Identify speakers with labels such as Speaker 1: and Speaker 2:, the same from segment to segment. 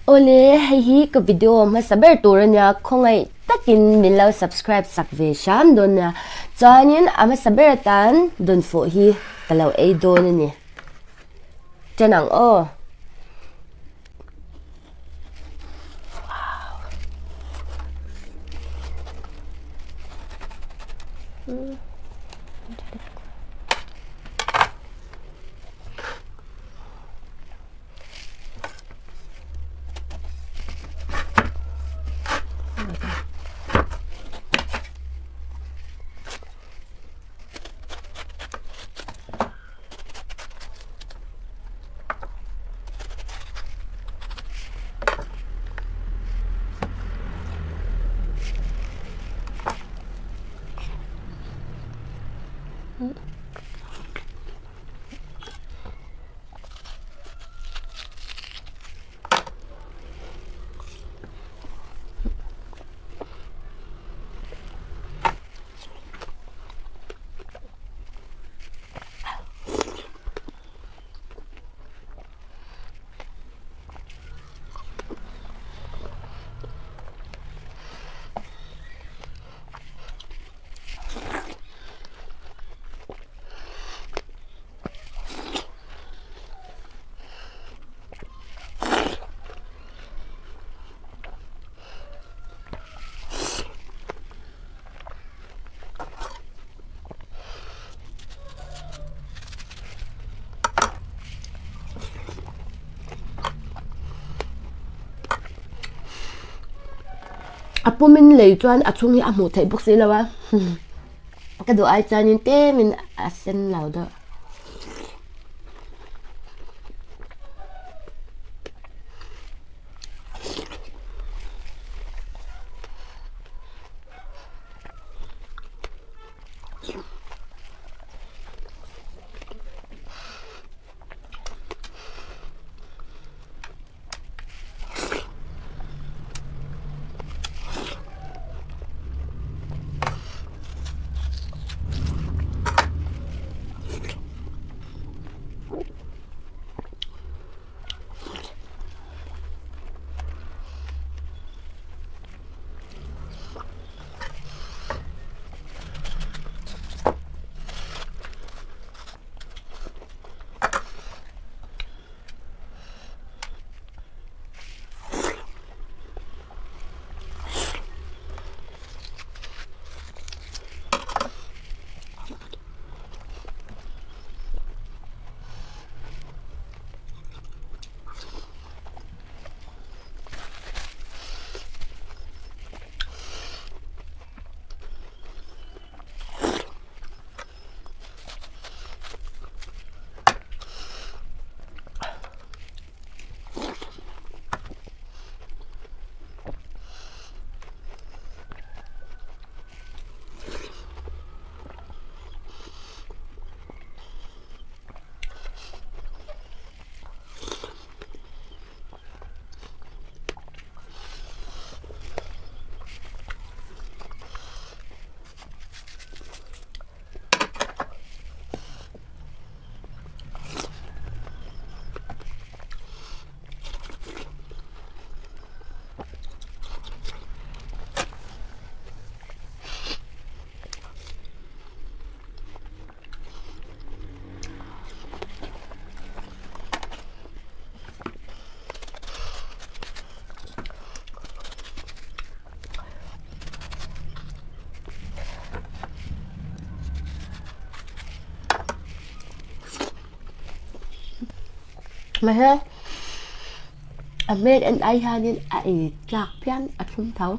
Speaker 1: Awle, hei hi ka video hmasa ber tur a nia, khawngaih takin min lo subscribe sak ve hram dawn nia. Chuanin a hmasa ber atan dawnfawh hi ka lo ei dawn a ni. Ṭan ang aw. A pumin lei chuan a chhung hi a hmuh theih bawk si lo a ka duh ai chuanin tlemin a sen lo deuh. Mahse a hmel en ai hianin a ei tlak phian a thlum tho.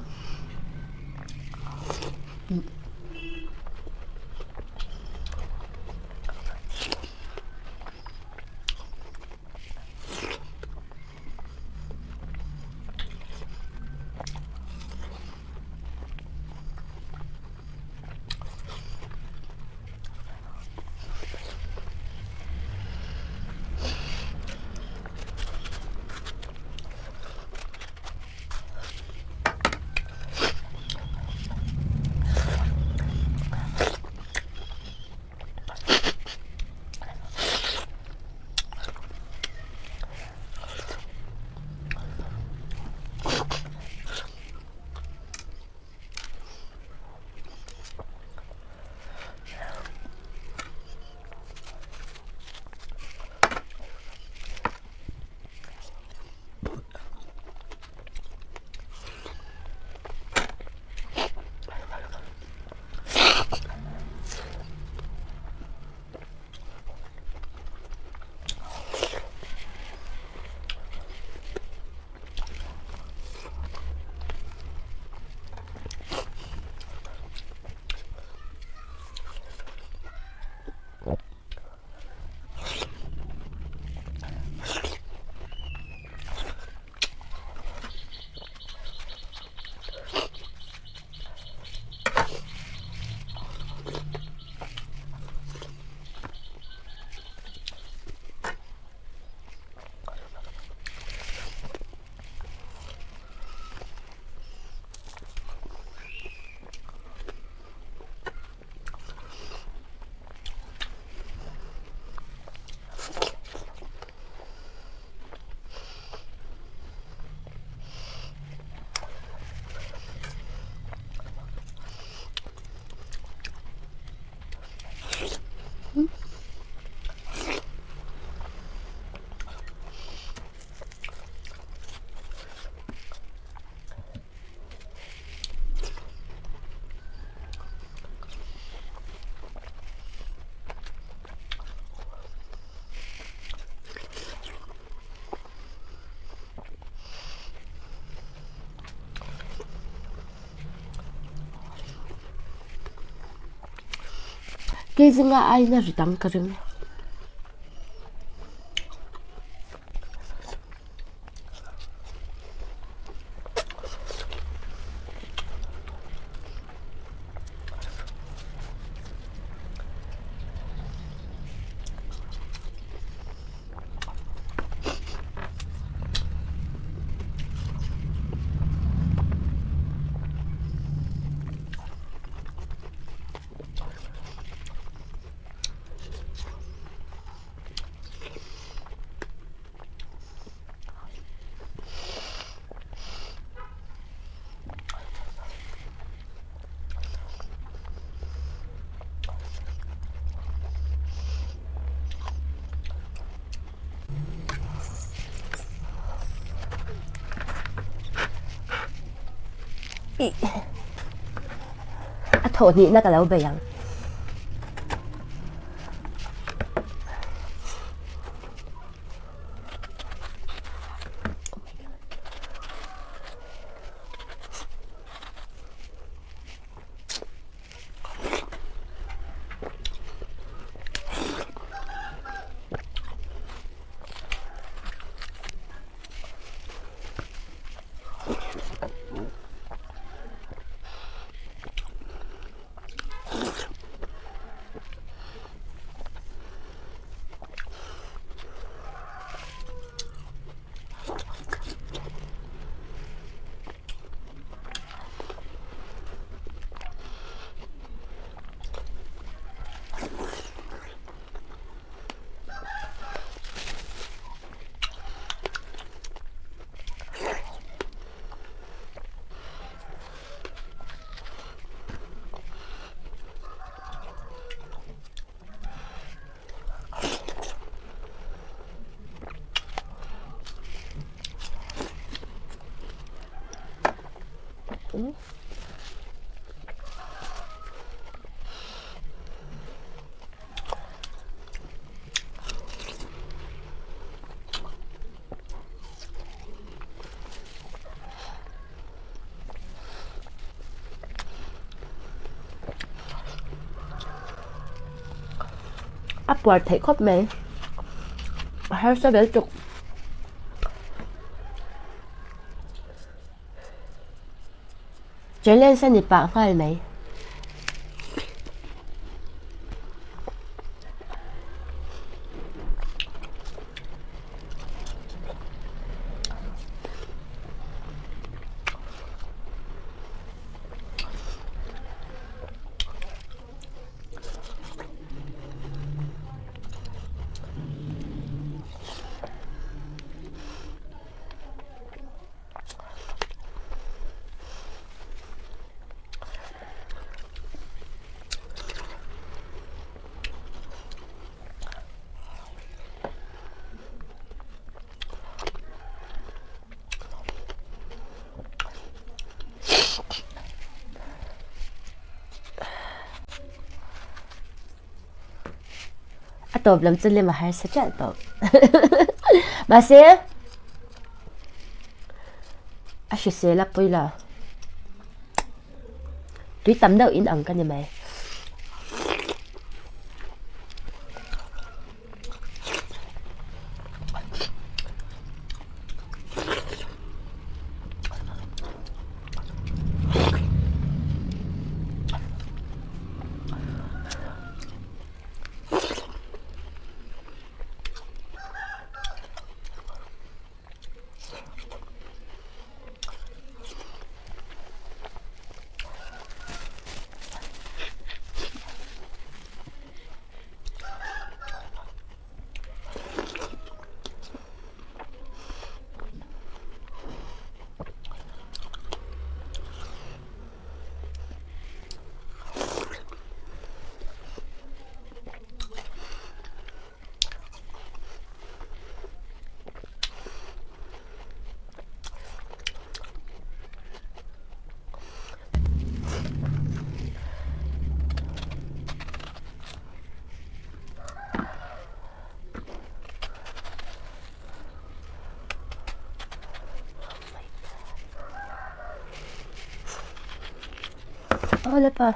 Speaker 1: Keizinga aiin a ri dang ka ring. A thawh hnihna ka lo bei ang. A puar theih khawp mai a harsa vel tuk. Challenge a ni pah nghal mai. A tawp lam chu lem a harsa ṭalh tawp. Mahse, a hrisel a pawi lo. Tui tam deuh in ang ka ni mai. Awle pa.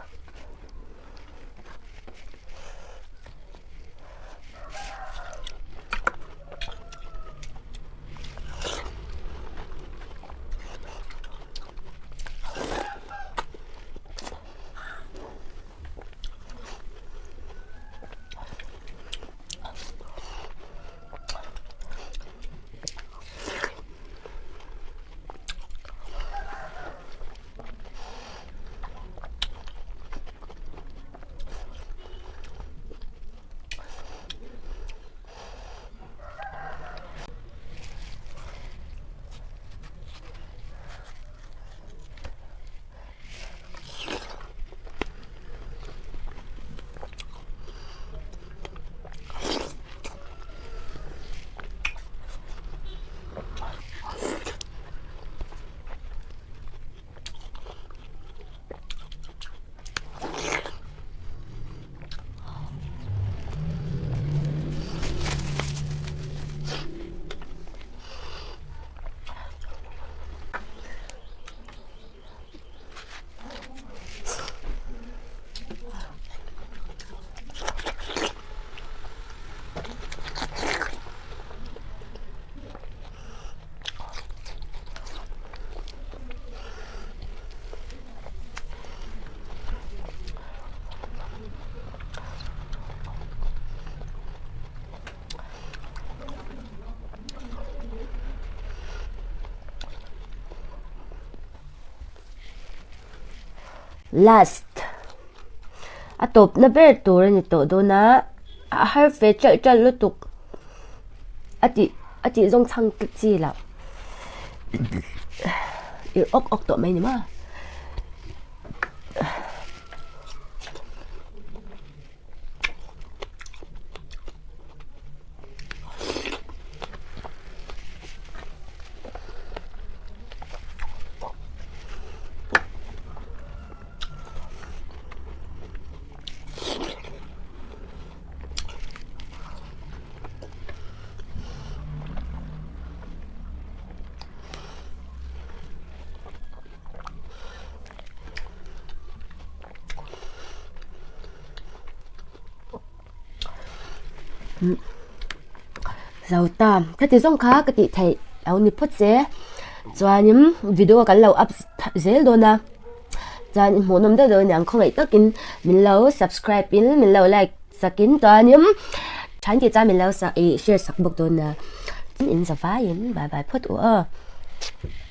Speaker 1: Last a tawpna ber tur a ni tawh dawn a, a har ve ṭalh ṭalh lutuk a tih a tih zawng chhang chi loh irh awk awk tawh mai ni maw. Zo ta khati zawng kha ka tih theih lo ni phawt che chuanin video kan lo up zel dawn a chuan i hmuhnawm deuh deuh a niang khawngaih takin min lo subscribe in min lo like sakin chuanin than tih chuan min lo ih share sak bawk dawn a in zavaiin bye bye phawt u aw.